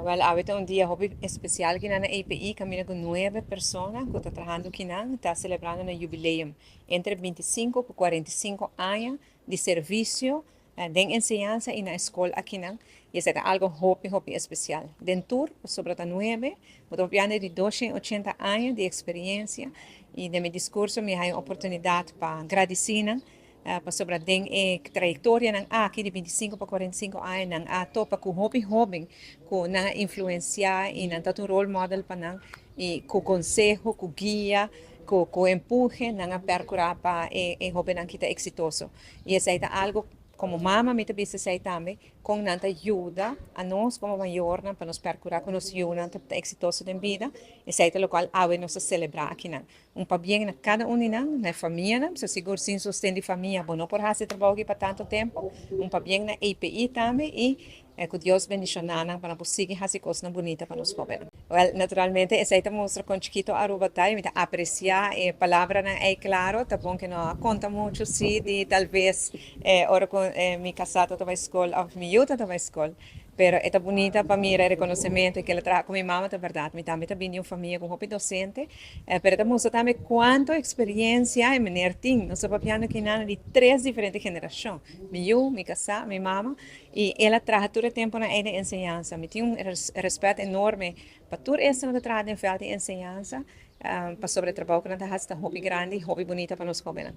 Wel, awe ta un dia hopi especial aki na EPI, caminda cu nuebe persona cu ta trahando aki nan, ta celebrando nan jubileum entre 25 pa 45 aña di servicio den enseñansa y na scol aki nan. Y esaki ta algo hopi, hopi especial. Den tur, sobra ta nuebe, bo ta di 280 aña di experiencia y den mi discurso mi a haya oportunidad pa gradici nan pasobra den e trayectoria nan aki di 25 pa 45 aña nan a topa cu hopi hoben cu nan a influencia y nan ta un role model pa nan y cu conseho, cu guia, cu empuje, nan a percura pa e hoben nan ta exitoso. Y esey ta algo como mama mi ta bisa esey tambe, con nan ta yuda nos como mayor pa nos percura cu nos yiunan ta exitoso den bida. Esey ta loke awe nos ta celebra aki nan. Un pabien na cada un nan, na famia nan, so sigur sin sosten di famia, bo no por haci trabou aki pa tanto tempo. Un pabien na EPI tambe y cu Dios bendiciona nan pa nan sigui haci cos bunita pa nos hoben. Well, naturalmente, esey ta mustra con chikito Aruba ta, mi ta aprecia e palabra nan e claro, ta bon cu no conta mucho si di talbes ora cu mi casa ta na scol of mi yiu ta na scol. Pero ta bunita pa mira e reconocimento cu el a traha cu mi mama, ta berdad. Mi tambe ta bin di un famia cu hopi docente, pero ta mustra tambe cuanto experiencia e meneer tin. Nos ta papiando aki nan di tres diferente generacion. Mi yiu, mi casa, mi mama, y el a traha tur e tempo na enseñansa. Mi tin un respet enorme pa tur esnan cu ta traha den veld di enseñansa, pasobra e trabou cu nan ta haci ta hopi grandi, hopi bunita pa nos hoben.